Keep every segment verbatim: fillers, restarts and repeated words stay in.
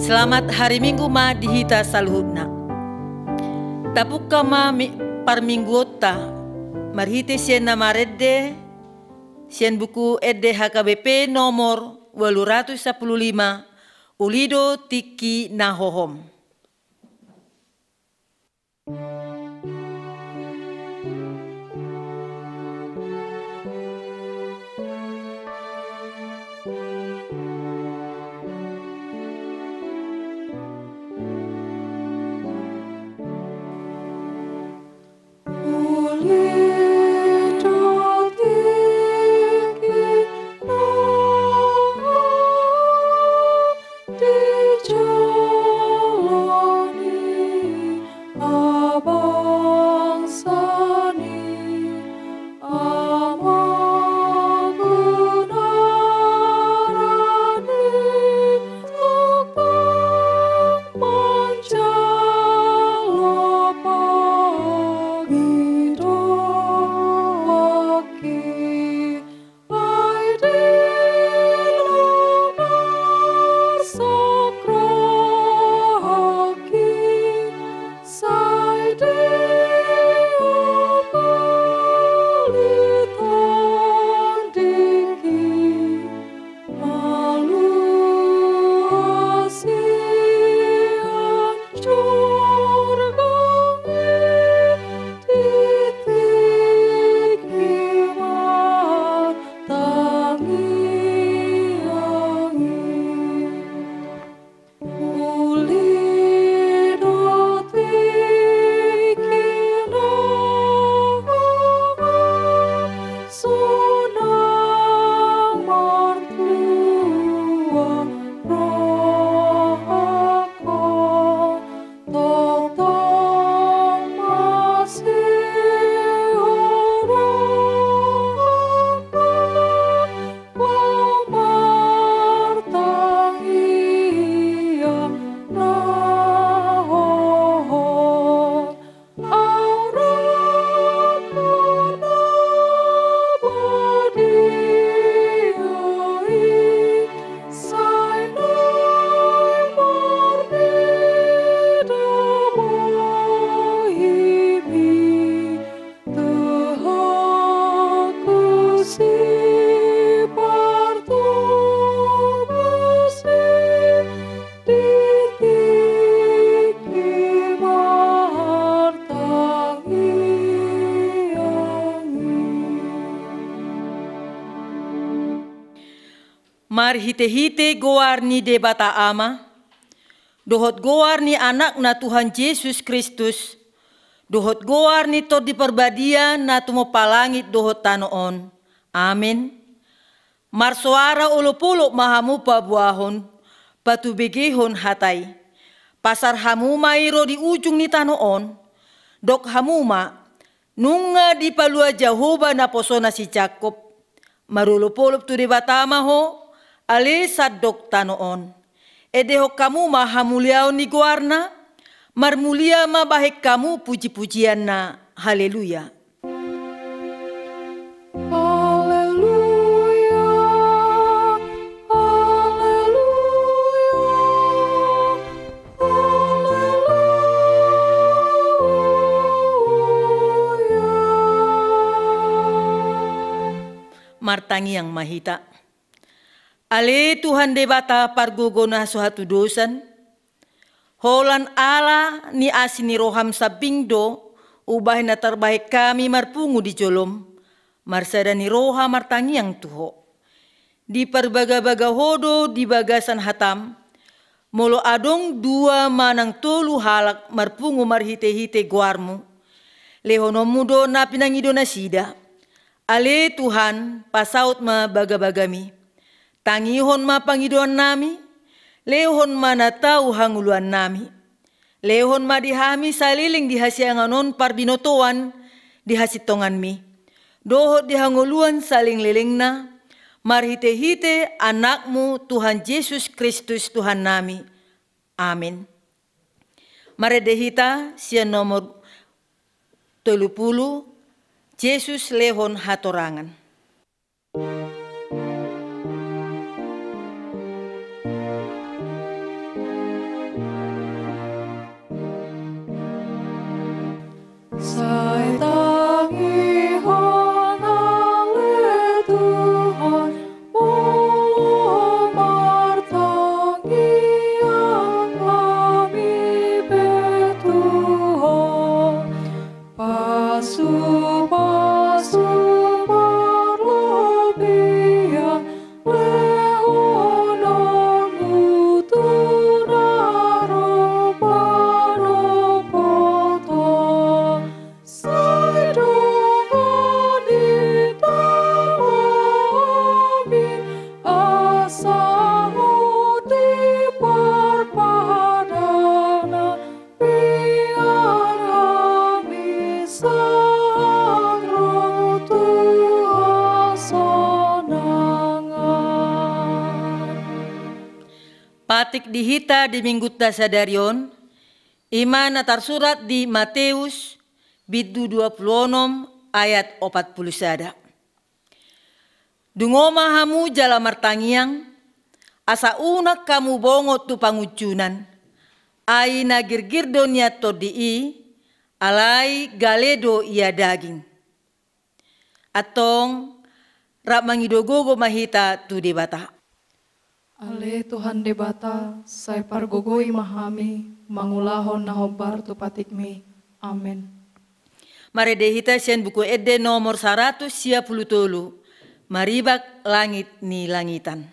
Selamat hari Minggu ma di hita saluhutna. Tapungka ma mi-, parmingguonta marhite sian na marende sian buku ende H K B P nomor ualu ratus sampulu lima, Uli do tingki na hohom. Marhitehite goar ni Debata Ama, dohot goar ni Anakna Tuhan Jesus Kristus, dohot goar ni Tondi Parbadia na tumompa langit dohot tano on. Amen. Marsoara olopolop ma hamu paboahon, patubegehon hata i. Pasar hamu ma i ro di ujung ni tano on, dok hamu ma, nunga dipalua Jahowa naposona si Jakkob. Marolopolop tu Debata ma ho, ale sandok tano on. Endehon hamu ma hamuliaon ni goarna, marmulia ma bahen hamu pujipujianna. Haleluya. Haleluya, haleluya, haleluya. Martangiang ma hita. Ale Tuhan Debata pargogo na so hatudosan, holan ala ni asi ni roham sambing do umbahen na tarbahen hami marpungu di jolom, marsada ni roha martangiang tu ho. Diparbagabaga ho do di bagasan hatam, molo adong dua manang tolu halak marpungu marhitehite goarmu, lehononmu do na pinangido nasida. Ale Tuhan, pasaut ma bagabagami. Tangihon ma pangidoannami, lehon ma na tau hangoluannami. Lehon ma di hami saleleng di hasiangan on parbinotoan di hasintonganmi, dohot di hangoluan saleleng lelengna, marhitehite Anakmu Tuhan Jesus Kristus Tuhannami. Amen. Marende hita sian nomor tolu pulu, Jesus lehon hatorangan. Matik di hita di minggunta sadari on, i ma na tarsurat di Mateus, bindu dua pulu onom, ayat opat pulu sada. Dungo ma hamu jala martangiang, asa unang hamu bongot tu pangunjunan, ai na girgir do nian tondi i, alai gale do ia daging. Antong, rap mangido gogo ma hita tu Debata. Ale Tuhan Debata, sai pargogoi ma hami, mangulahon na hombar tu patikmi. Amen. Marende hita sian Buku Ende nomor saratus sia pulu tolu, Maribak langit ni langitan.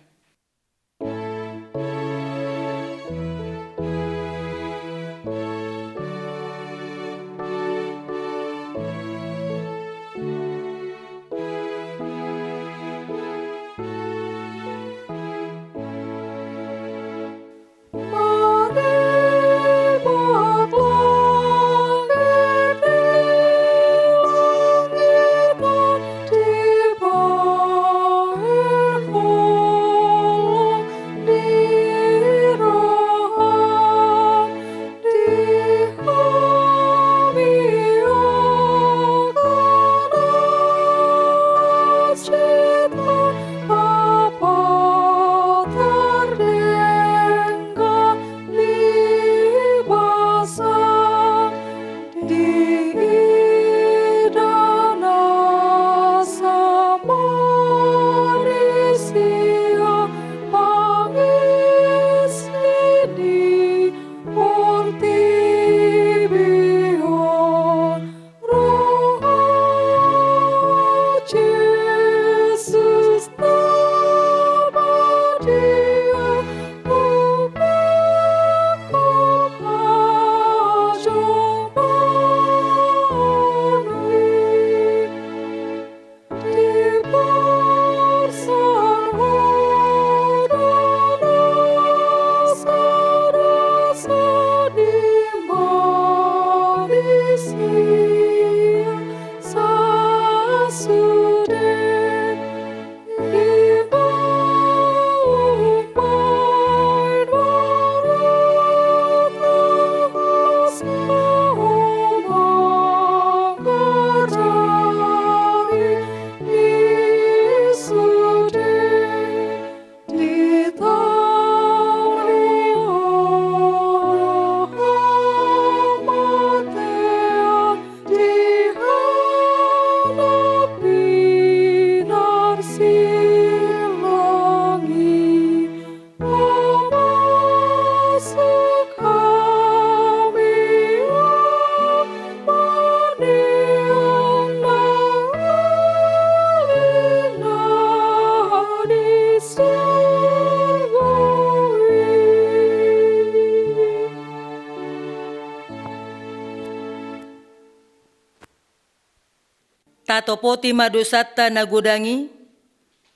Tatopoti ma dosanta na godang i,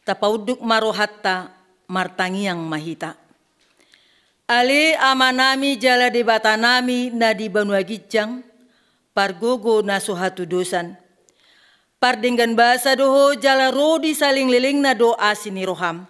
tapaunduk ma rohanta, martangiang ma hita. Ale Amanami jala Debatanami na di banua ginjang, pargogo na so hatudosan. Pardenggan basa do Ho jala ro di salelenglelengna do asi ni roham.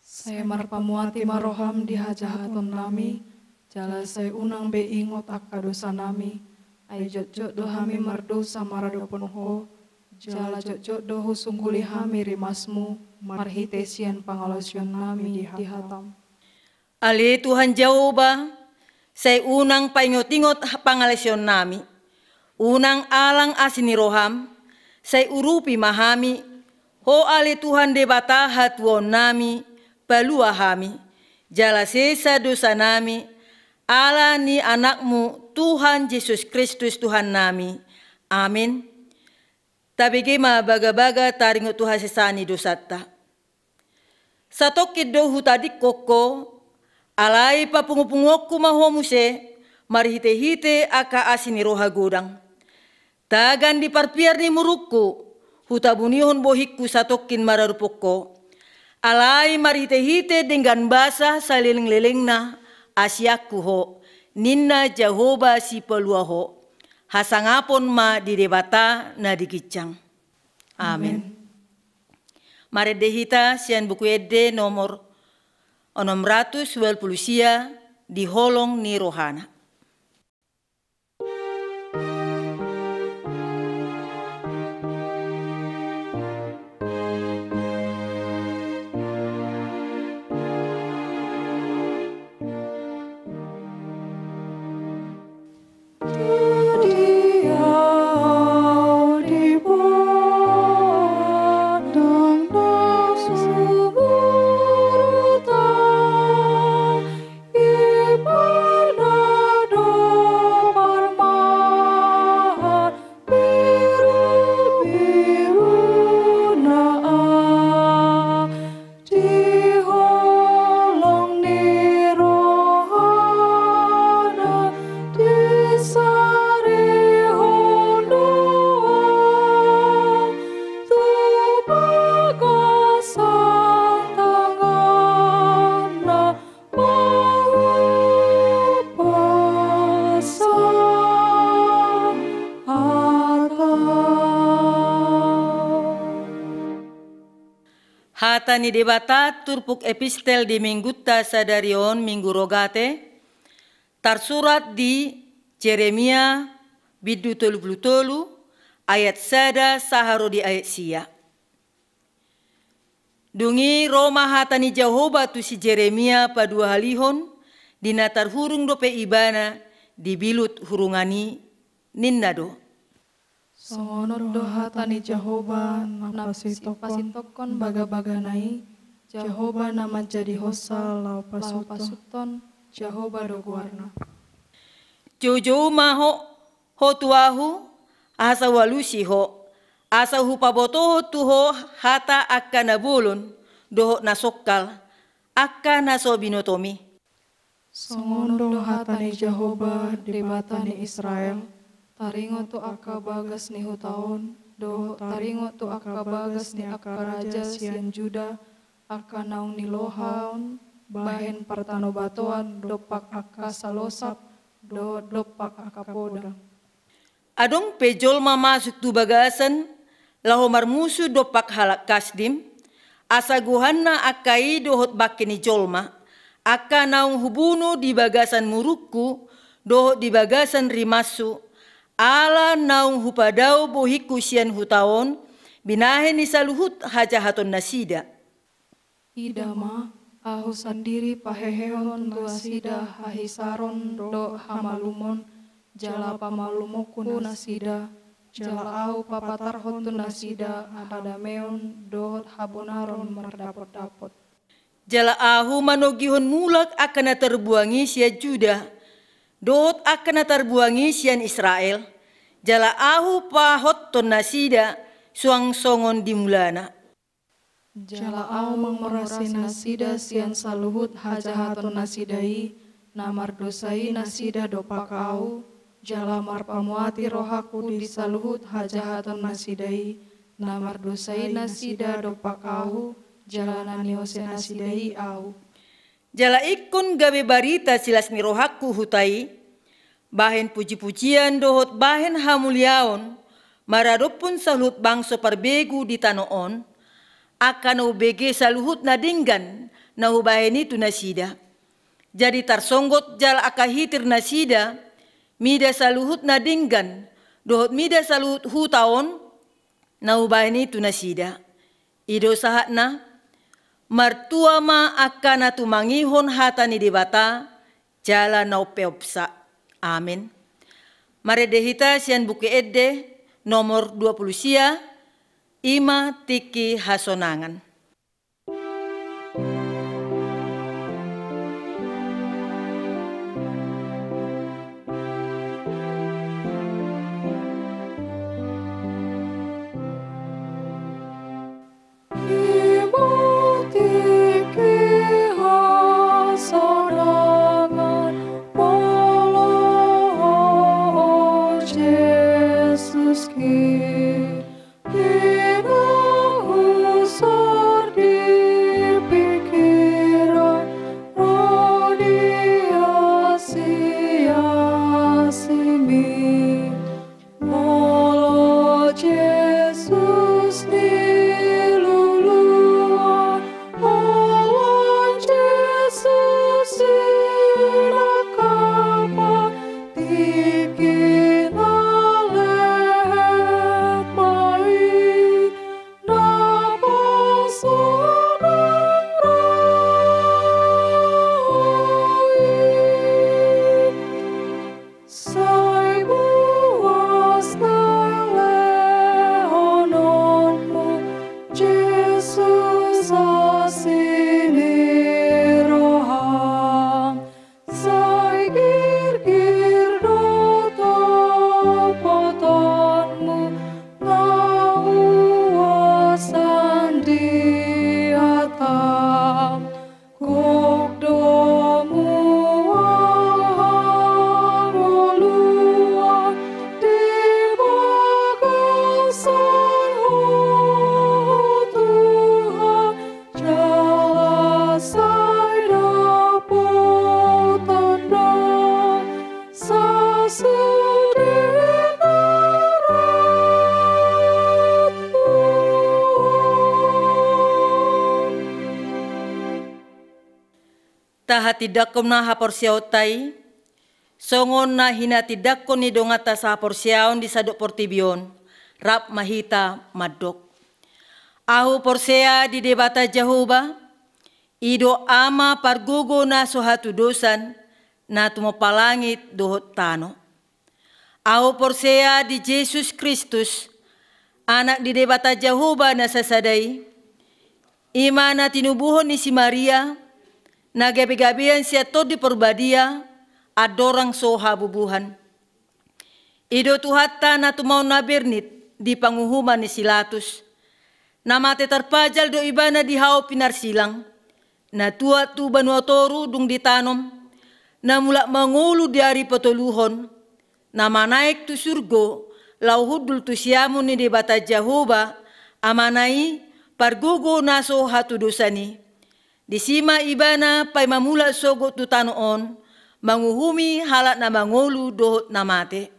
Sai marpamuati ma roham di hajahatonnami, jala sai unang be ingot angka dosanami, ai jotjot do hami mardosa maradophon Ho, jala jotjot do husungguli hami rimasmu, marhite sian pangalaosionnami di hatam. Ale Tuhan Jahowa, sai unang paingotingot pangalaosionnami, unang alang asi ni roham, sai urupi ma hami, Ho ale Tuhan Debata hatuaonnami, palua hami, jala sesa dosanami, ala ni Anakmu Tuhan Jesus Kristus Tuhannami. Amen. Tabege ma bagabaga taringot tu hasesaan ni dosanta. Satongkin do hutadingkon Ho, alai papungupunguonku ma Ho muse, marhitehite angka asi ni roha godang. Tagan di parpiar ni murukku, hutabunihon bohingku satongkin maradophon Ho. Alai marhitehite denggan basa salelenglelengna, asianku Ho, ninna Jahowa Sipalua Ho. Hasangapon ma di Debata na di ginjang. Amen. Amen. Marende hita sian Buku Ende nomor onom ratus ualu pulu sia di holong ni rohana. Di holong ni rohana disarihon do Au tu bagasan tanganna, maupas hata. Hata ni Debata turpuk epistel di Minggunta sadari on, Minggu Rogate, tarsurat di Jeremia bindu tolu pulu tolu, ayat sada sahat ro di ayat sia. Dung i ro ma hata ni Jahowa tu si Jeremia paduahalihon, di na tarhurung dope ibana di bilut hurungan i, ninna do: Songon on do hata ni Jahowa na pasintongkon bagabagana i, Jahowa na manjadihonsa laho pasuthon, Jahowa do goarna. Joujou ma ho, ho tu Ahu, asa hualusi ho, asa hupabotohon tu ho hata angka na bolon dohot na songkal, angka na so binotomi. Songon on do hata ni Jahowa, Debata ni Israel: Taringot tu angka bagas ni huta on, dohot taringot tu angka bagas ni angka raja sian Juda, angka naung nilohaon bahen partanobatoan dompak angka salosap dohot dompak angka podang. Adong pe jolma masuk tu bagasan laho marmusu dompak halak Kasdim, asa gohanna angka i dohot bangke ni jolma, angka naung hubunu di bagasan murungku dohot di bagasan rimashu, ala naung hupadao bohingku sian huta on, binahen ni saluhut hajahatonnasida. Ida ma, Ahu sandiri pahehehon tu nasida hahisaron dohot hamalumon, jala pamalumonku nasida, jala Ahu papatarhon tu nasida hadameon dohot habonaron mardapotdapot. Jala Ahu manogihon mulak angka na tarbuang i sian Juda, dohot angka na tarbuang i sian Israel, jala Ahu pahothon nasida suang songon di mulana. Jala Ahu mangurasi nasida sian saluhut hajahatonnasida i, na mardosa i nasida dompak Ahu, jala marpamuati rohangku di saluhut hajahatonnasida i, na mardosa i nasida dompak Ahu, jala na niosennasida i Ahu. Jala ingkon gabe barita silas ni rohangku huta i, bahen pujipujian dohot bahen hamuliaon maradophon saluhut bangso parbegu di tano on, angka na hubege saluhut na denggan na hubahen i tu nasida. Jadi tarsonggot jala angka hitirnasida mida saluhut na denggan dohot mida saluhut huta on na hubahen i tu nasida. I do sahatna. Martua ma angka na tumangihon hata ni Debata jala na umpeopsa. Amen. Marende hita sian Buku Ende nomor dua pulu sia, i ma tingki hasonangan. I ma tingki hasonangan, molo Ho Jesus Kristus, di na husa Tahatindangkon ma haporseaonta i, songon na hinatindangkon ni donganta sahaporseaon di sandok portibi on, rap ma hita mandok. Ahu porsea di Debata Jahowa, i do Ama pargogo na so hatudosan, na tumompa langit dohot tano. Ahu porsea di Jesus Kristus, Anak ni Debata Jahowa na sasada i, i ma na tinubuhon ni si Maria, na gabegabean sian Tondi Parbadia, andorang so habubuhan. I do Tuhanta na tumaon na bernit di panguhuman ni si Latus, na mate tarpajal do Ibana di hau pinarsilang, na tuat tu banua toru dung ditanom, na mulak mangolu di ari patoluhon, na manaek tu surgo, laho hundul tu siamun ni Debata Jahowa, Amana i, pargogo na so hatudosan i. Disi ma Ibana paima mulak sogot tu tano on, manguhumi halak na mangolu dohot na mate.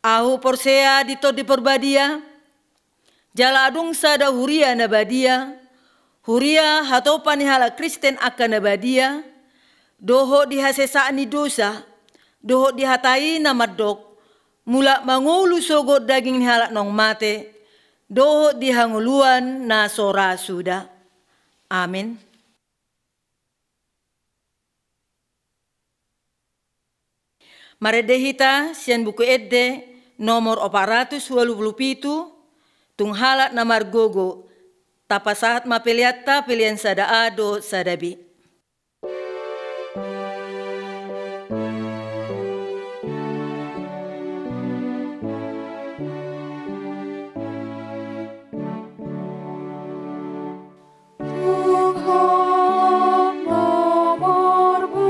Ahu porsea di Tondi Parbadia, jala adong sada huria na badia, huria hatopan ni halak Kristen angka na badia, dohot di hasesaan ni dosa, dohot di hata i na mandok, mulak mangolu sogot daging ni halak naung mate, dohot di hangoluan na so ra suda. Amen. Marende hita sian Buku Ende nomor opat ratus ualu pulu pitu, Tung Halak na Margogo. Tapasahat ma peleanta, pelean sada A dohot sada B. Tung Halak na Margogo,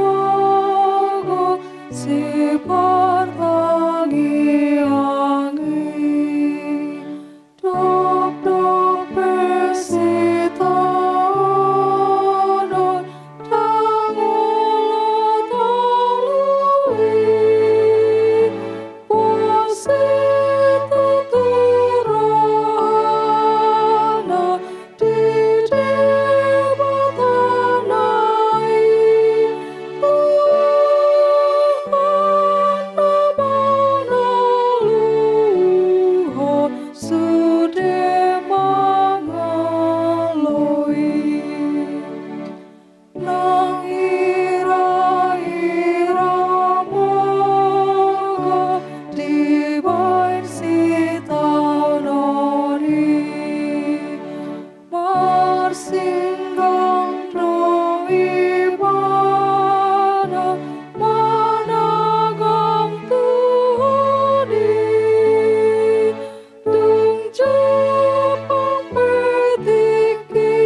sipartangiang i, dokdok pe sitaonon, ndang olo talu i, boan sitaturanna di Debata na i, Tuhan na manaluhon sude mangalo i. Nang hira-hira molo dibaen sitaonon i, marsinggang do ibana managam Tuhan i. Dung jumpang pe tingki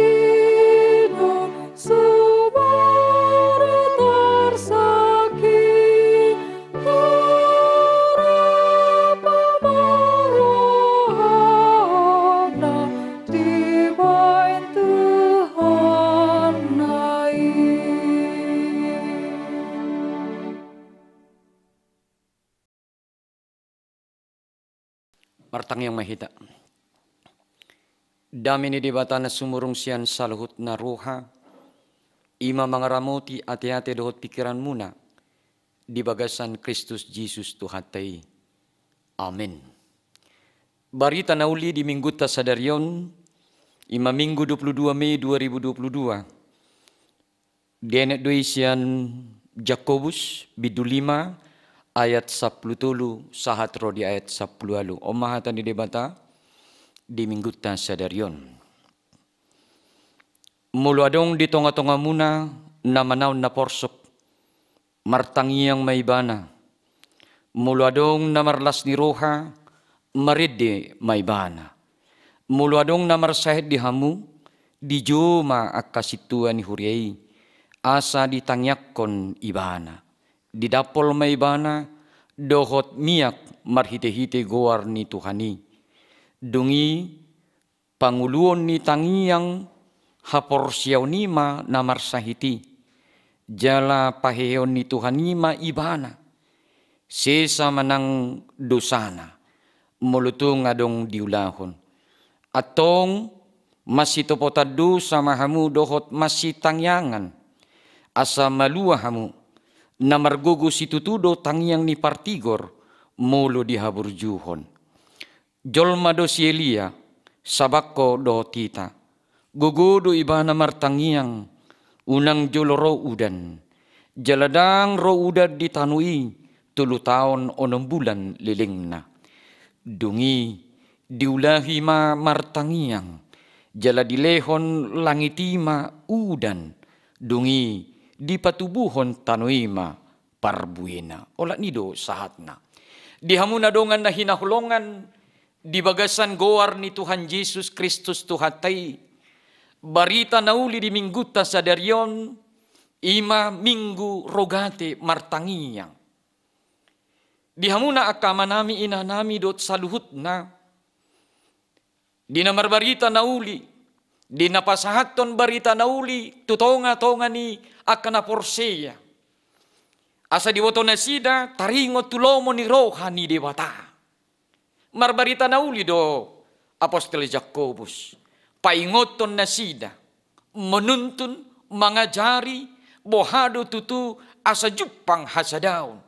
do subar tarsangki, turap ma rohana dibaen Tuhan na i. Martangiang ma hita. Dame ni Debata na sumurung sian saluhutna roha, i ma mangaramoti ateate dohot pingkiranmuna di bagasan Kristus Jesus Tuhanta i. Amen. Barita na uli di Minggunta sadari on, i ma Minggu dua puluh dua Mei dua ribu dua puluh dua. Dienet do i sian Jakobus bindu lima ayat sampulu tolu sahat ro di ayat sampulu ualu. On ma hata ni Debata di Minggunta sadari on. Molo adong di tonga-tongamuna na manaon na porsuk, martangiang ma ibana. Molo adong na marlas ni roha, marende ma ibana. Molo adong na marsahit di hamu, dijou ma angka sintua ni huria i, asa ditangiangkon ibana. Didampol ma ibana dohot miak marhite-hite goar ni Tuhan i. Dung i pangoluon ni tangiang haporseaon i ma na marsahit i, jala paheheon ni Tuhan i ma ibana, sesa manang dosana, molo tung adong diulahon. Antong, masitopotan dosa ma hamu dohot masitangiangan, Asa malua hamu, na margogo situtu do tangiang ni partigor molo dihaburjuhon. Jolma do si Elia, sabangko dohot hita. Gogo do ibana martangiang, unang jolo ro udan. Jala ndang ro udan di tano i, tolu taon onom bulan lelengna. Dung i diulahi ma martangiang, jala dilehon langit i ma udan, dung i dipatubuhon tano i ma parbuena. Olat ni i do sahatna. Di hamu na dongan na hinaholongan, di bagasan goar ni Tuhan Jesus Kristus Tuhanta i, barita na uli di minggunta sadari on, i ma minggu Rogate martangiang. Di hamuna angka amanami, inanami dohot saluhutna, di na marbarita na uli, di na pasahathon barita na uli tu tongatonga ni angka na porsea, asa diboto nasida taringot tu lomo ni roha ni Debata. Marbarita na uli do apostel Jakobus, paingothon nasida, menuntun, mangajari, boha do tutu asa jumpang hasadaon,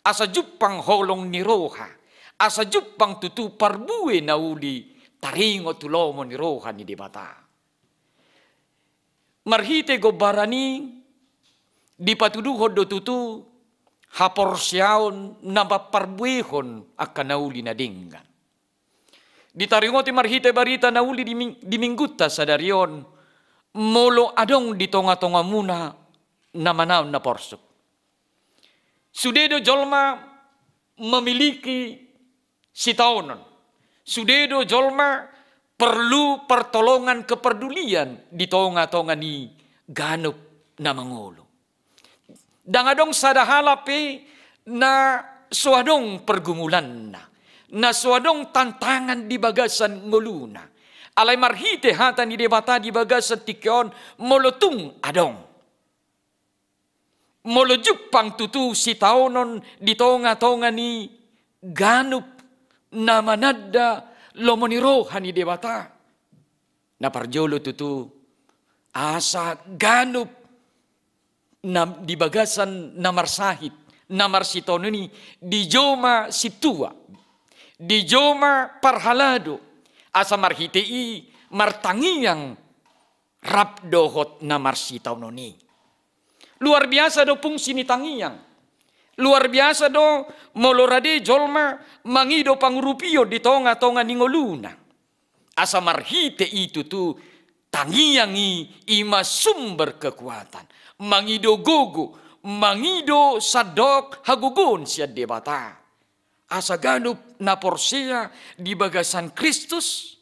asa jumpang holong ni roha, asa jumpang tutu parbue na uli taringot tu lomo ni roha ni Debata. Marhite gombaran i dipatuduhon do tutu haporseaon na mamparbuehon angka na uli na denggan. Ditaringoti marhite barita na uli di ming-, di minggunta sadari on, molo adong di tongatongamuna na manaon na porsuk. Sude do jolma memiliki sitaonon. Sude do jolma perlu pertolongan kepedulian di tongatonga ni ganup na mangolu. Ndang adong sada halak pe na so adong pergumulanna, na so adong tantangan di bagasan ngoluna. Alai marhite hata ni Debata di bagasan tingki on, molo tung adong, molo jumpang tutu sitaonon di tongatonga ni ganup na mananda lomo ni roha ni Debata, na parjolo tutu asa ganup na di bagasan na marsahit, na marsitaonon i dijou ma sintua, dijou ma parhalado, asa marhite i martangiang rap dohot na marsitaonon i. Luar biasa do fungsi ni tangiang. Luar biasa do molo rade jolma mangido pangurupion di tongatonga ni ngoluna. Asa marhite i tutu tangiang i, i ma sumber kekuatan. Mangido gogo, mangido sandok hagogoon sian Debata. Asa ganup na porsea di bagasan Kristus,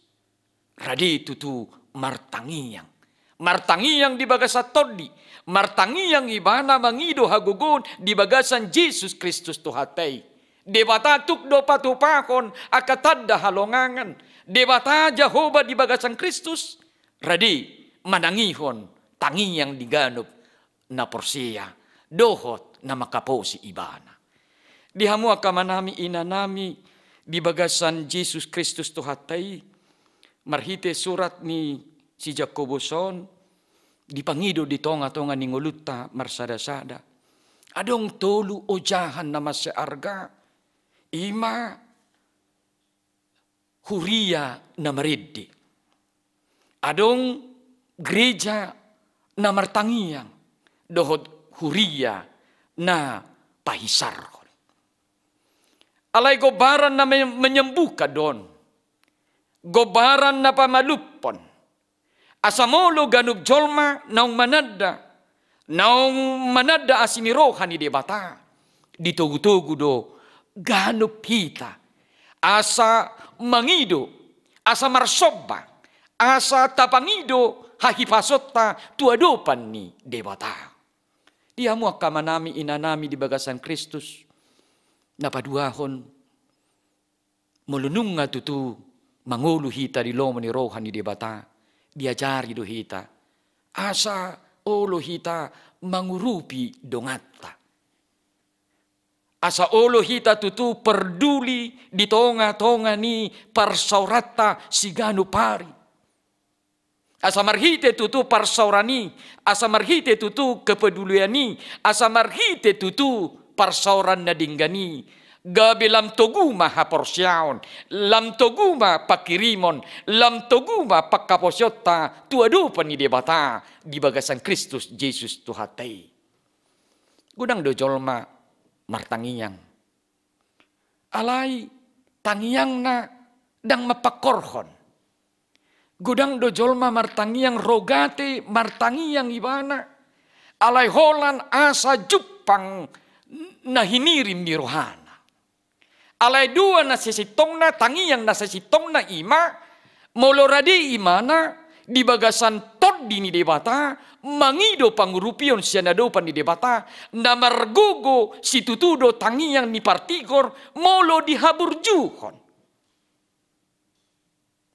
rade tutu martangiang. Martangiang di bagasan tondi, martangiang ibana mangido hagogoon di bagasan Jesus Kristus Tuhanta i. Debata tuk do patupahon angka tanda halongangan. Debata Jahowa di bagasan Kristus, rade manangihon tangiang di ganup na porsea dohot na mangkaposi ibana. Di hamu angka amanami, inanami, di bagasan Jesus Kristus Tuhanta i, marhite surat ni si Jakobus on, dipangido di tongatonga ni ngolunta marsadasada. Adong tolu ojahan na mansai arga, i ma huria na marende. Adong gereja na martangiang dohot huria na pahinsarhon. Alai gombaran na me-, menyembuhkan do on. Gombaran na pamalumhon. Asa molo ganup jolma naung mananda, naung mananda asi ni roha ni Debata, ditogutogu do ganup hita asa mangido, asa marsomba, asa tapangido hahipasonta tu adopan ni Debata. Di hamu angka amanami, inanami di bagasan Kristus, na paduahon, molo nunga tutu mangolu hita di lomo ni roha ni Debata, diajari do hita asa olo hita mangurupi donganta. Asa olo hita tutu parduli di tongatonga ni parsaoranta siganup ari. Asa marhite tutu parsaoran i, asa marhite tutu kepedulian i, asa marhite tutu parsaoran na denggan i, gabe lam togu ma haporseaon, lam togu ma panghirimon, lam togu ma panghaposeonta tu adopan ni Debata di bagasan Kristus Jesus Tuhanta i. Godang do jolma martangiang. Alai tangiangna ndang mampangkorhon. Godang do jolma martangiang rogate martangiang ibana. Alai holan asa jumpang na hinirim ni rohana. Alai dua na sasintongna, tangiang na sasintongna i ma, molo rade ibana di bagasan tondi ni Debata, mangido pangurupion sian adopan ni Debata, na margogo situtu do tangiang ni partigor molo dihaburjuhon.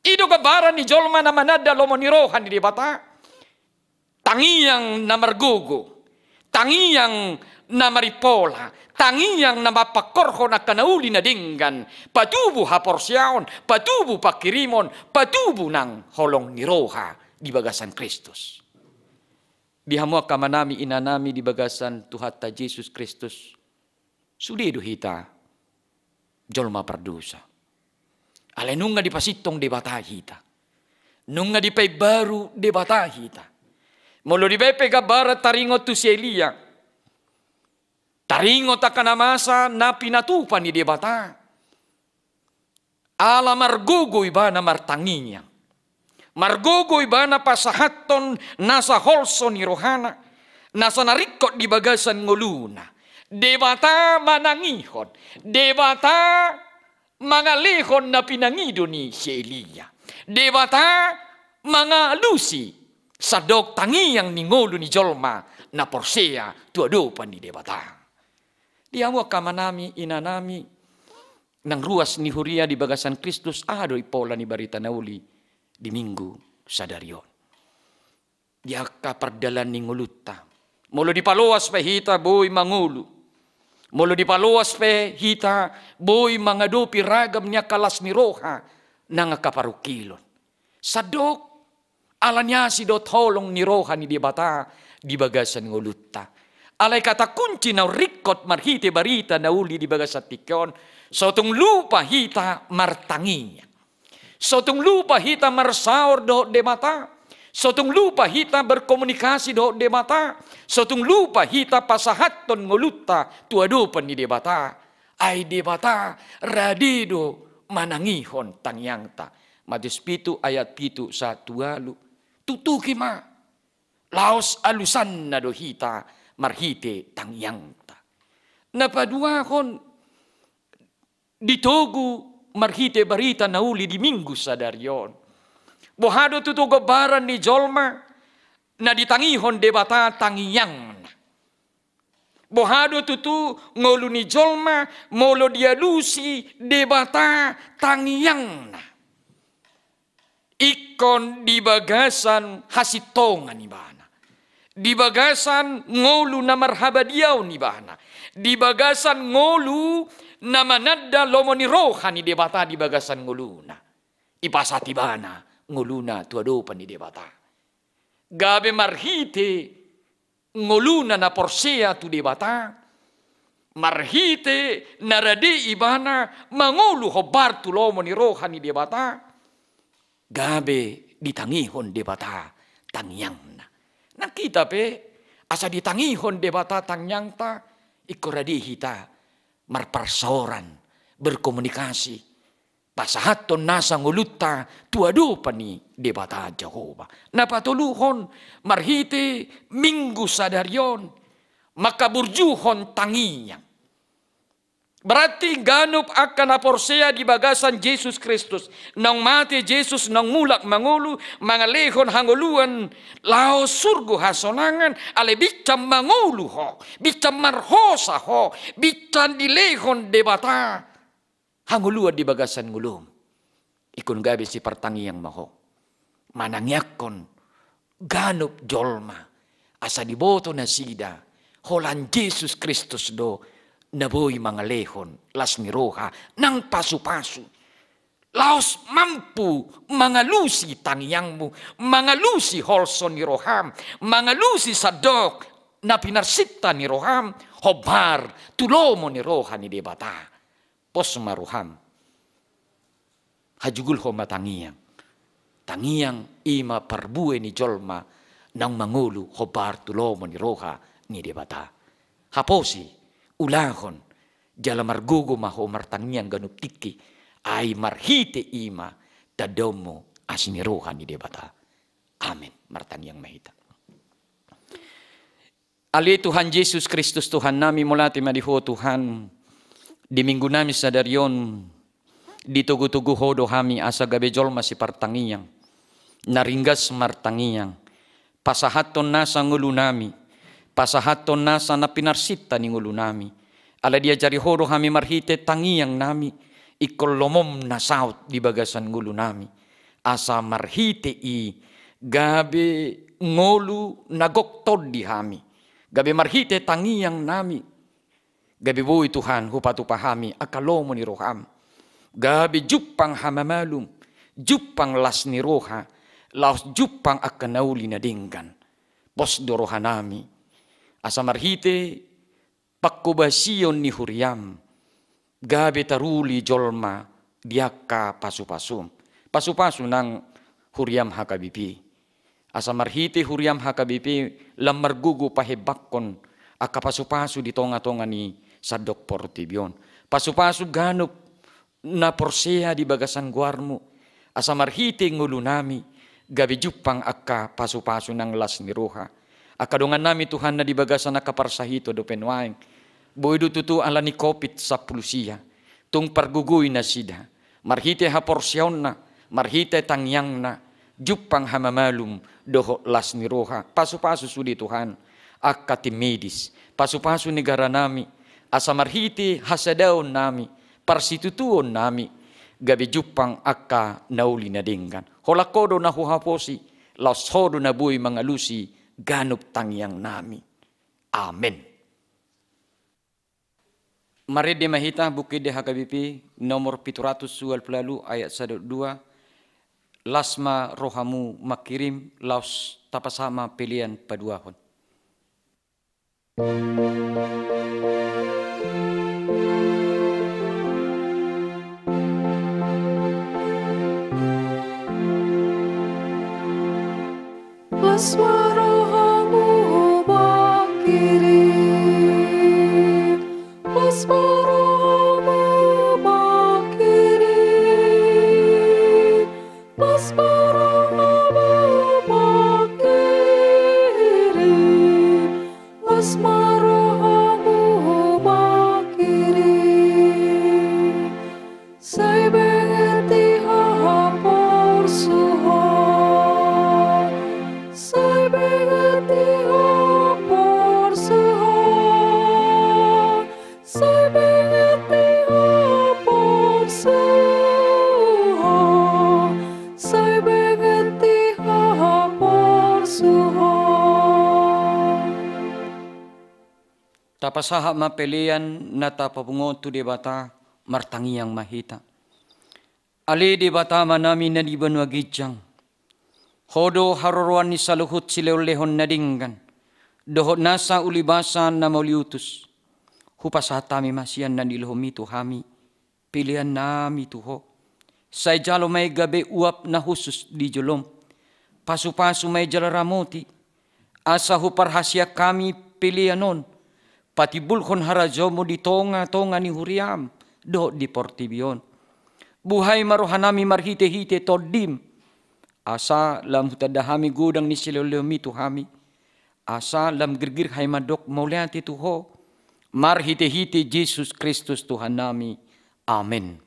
I do gambaran ni jolma na mananda lomo ni roha ni Debata. Tangiang na margogo, tangiang na marimpola, tangiang na mampangkorhon angka na uli na denggan, patubu haporseaon, patubu panghirimon, patubu nang holong ni roha di bagasan Kristus. Di hamu angka amanami, inanami di bagasan Tuhanta Jesus Kristus, sude do hita jolma pardosa. Alai nunga dipasintong Debata hita. Nunga dipaimbaru Debata hita. Molo dibaen pe gambaran taringot tu si Elia. Taringot angka na masa na pinatupa ni Debata. Ala margogo ibana martangiang. Margogo ibana pasahathon nasa holso ni rohana, nasa na ringkot di bagasan ngoluna. Debata manangihon, Debata mangalehon na pinangido ni si Elia. Debata mangalusi sandok tangiang ni ngolu ni jolma na porsea tu adopan ni Debata. Di hamu angka amanami, inanami, nang ruas ni huria di bagasan Kristus, aha do impola ni barita na uli di Minggu sadari on? Di angka pardalan ni ngolunta. Molo dipaloas pe hita boi mangolu. Molo dipaloas pe hita boi mangadopi ragam ni angka las ni roha nang angka parungkilon. Sandok ala ni asi dohot holong ni roha ni Debata di bagasan ngolunta. Alai kata kunci na ringkot marhite barita na uli di bagasan tingki on, so tung lupa hita martangiang. So tung lupa hita marsaor dohot Debata. So tung lupa hita berkomunikasi dohot Debata. So tung lupa hita pasahathon ngolunta tu adopan ni Debata. Ai Debata rade do manangihon tangiangta. Matius pitu ayat pitu sahat tu ualu. Tutuki ma. Laos alusanna do hita marhite tangiangta. Na paduahon ditogu marhite barita na uli di Minggu sadari on. Boha do tutu gombaran ni jolma na ditangihon Debata tangiangna? Boha do tutu ngolu ni jolma molo dialusi Debata tangiangna? Ingkon di bagasan hasintongan ibana, di bagasan ngolu na marhabadiaon ibana, di bagasan ngolu na mananda lomo ni roha ni Debata di bagasan ngoluna. Ipasahat ibana ngoluna tu adopan ni Debata. Gabe marhite ngoluna na porsea tu Debata, marhite na rade ibana mangolu hombar tu lomo ni roha ni Debata, gabe ditangihon Debata tangiangna. Nang hita pe, asa ditangihon Debata tangiangta, ingkon rade hita marparsaoran, berkomunikasi, pasahathon nasa ngolunta tu adopan ni Debata Jahowa. Na patoluhon, marhite Minggu sadari on, mangkaburjuhon tangiang. Berarti ganup angka na porsea di bagasan Jesus Kristus, naung mate Jesus, naung mulak mangolu, mangalehon hangoluan laho surgo hasonangan, alai binsan mangolu ho, binsan marhosa ho, binsan dilehon Debata hangoluan di bagasan ngolum. Ingkon gabe sipartangiang ma ho. Manangiangkon ganup jolma, asa diboto nasida holan Jesus Kristus do na boi mangalehon las ni roha nang pasupasu. laos mampu mangalusi tangiangmu, mangalusi holso ni roham, mangalusi sandok na pinarsinta ni roham, hombar tu lomo ni roha ni Debata. Pos ma roham. Hajugulhon ma tangiang. Tangiang i ma parbue ni jolma naung mangolu hombar tu lomo ni roha ni Debata. Haposi, ulahon, jala margogo ma ho martangiang ganup tingki, ai marhite i ma tandaonmu asi ni roha ni Debata. Amen. Martangiang ma hita. Ale Tuhan Jesus Kristus, Tuhan nami, mauliate ma di Ho Tuhan, di Minggu nami sadari on, ditogu-togu Ho do hami asa gabe jolma sipartangiang, na ringgas martangiang, pasahathon nasa ngolu nami, pasahathon nasa na pinarsinta ni ngolu nami, ala diajari Ho do hami marhite tangiang nami, ingkon lomom na saut di bagasan ngolu nami, asa marhite i gabe ngolu na gok tondi hami, gabe marhite tangiang nami, gabe boi Tuhan hupatupa hami angka lomo ni roham, gabe jumpang hamamalum, jumpang las ni roha, laos jumpang angka na uli na denggan. Pos do roha nami, asa marhite panghobasion ni huriam, gabe taruli jolma di angka pasu-pasum. Pasu-pasu nang huriam H K B P. Asa marhite huriam H K B P lam margogo pahembangkon angka pasu-pasu di tonga-tonga ni sandok portibi on. Pasu-pasu ganup na porsea di bagasan goarmu, asa marhite ngolu nami, gabe jumpang angka pasu-pasu nang las ni roha. Angka dongan nami Tuhan na di bagasan angka parsahiton dope nuaeng, boi do tutu ala ni Covid sampulu sia, tung pargogoi nasida, marhite haporseaonna, marhite tangiangna, jumpang hamamalum dohot las ni roha, pasu-pasu sude Tuhan, angka tim medis, pasu-pasu negara nami, asa marhite hasadaon nami, parsitutuon nami, gabe jumpang angka na uli na denggan. Holan Ho do na huhaposi, laos Ho do na boi mangalusi ganup tangiang nami. Amen. Marende ma hita, Buku Ende H K B P nomor pitu ratus ualu pulu ualu ayat sada dua, las ma rohamu mangkirim, laos tapasahat ma pelean paduahon. Las ma rohamu mangkirim, las ma rohamu mangkirim, las ma rohamu mangkirim, las ma rohamu mangkirim. Sai benget i haporsuhon, sai benget i haporsuhon, sai benget i haporsuhon, sai benget i haporsuhon. Tapasahat ma pelean na tapapungu tu Debata, martangiang ma hita. Ale Debata Amanami na di banua ginjang, Ho do haroroan ni saluhut silehon-lehon na denggan, dohot nasa ulibasa na mauliutus. Hupasahat hami ma sian na nilehonMi tu hami, pelean nami tu Ho. Sai jalo ma i gabe uap na hushus di jolom. Pasu-pasu ma i jala ramoti, asa huparhaseang hami pelean on, patimbulhon harajaonMu di tonga-tonga ni huriaM dohot di portibi on. Buhai ma rohanami marhite-hite TondiM, asa lam hutanda hami godang ni silehon-lehonMi tu hami, asa lam girgir hami mandok mauliate tu Ho, marhite-hite Jesus Kristus Tuhannami. Amen.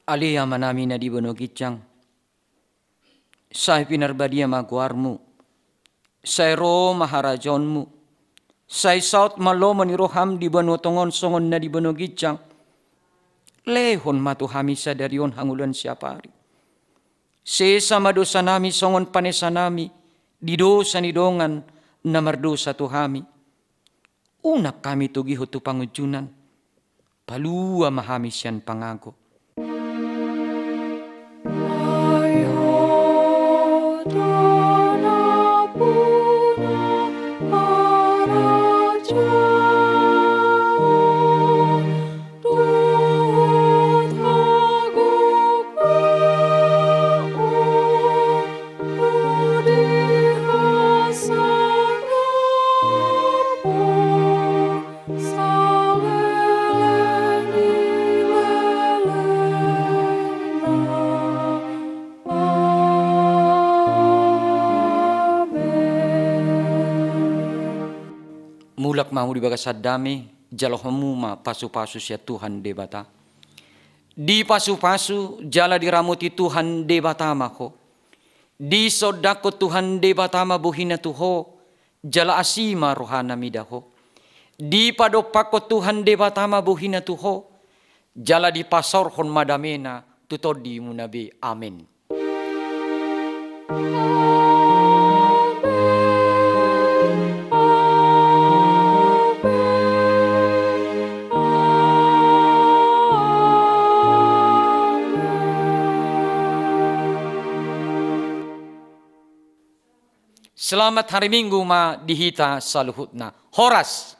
Ale Amanami na di banua ginjang, sai pinarbadia ma goarmu, sai ro ma harajaonmu, sai saut ma lomo ni roham di banua tonga on songon na di banua ginjang. Lehon ma tu hami sadari on hangoluan siapari. Sesa ma dosanami songon panesanami di dosa ni dongan na mardosa tu hami. Unang hami togihon tu pangunjunan, palua ma hami sian pangago. Mulak ma hamu di bagasan dame, jalo hamu ma pasupasu sian Tuhan Debata. Dipasupasu jala diramoti Tuhan Debata ma ho. Disondangkon Tuhan Debata ma bohina tu ho, jala asi ma rohana mida ho. Dipadompakkon Tuhan Debata ma bohina tu ho, jala dipasaorhon ma damena tu tondimuna be. Amen. Selamat hari Minggu ma di hita saluhutna. Horas.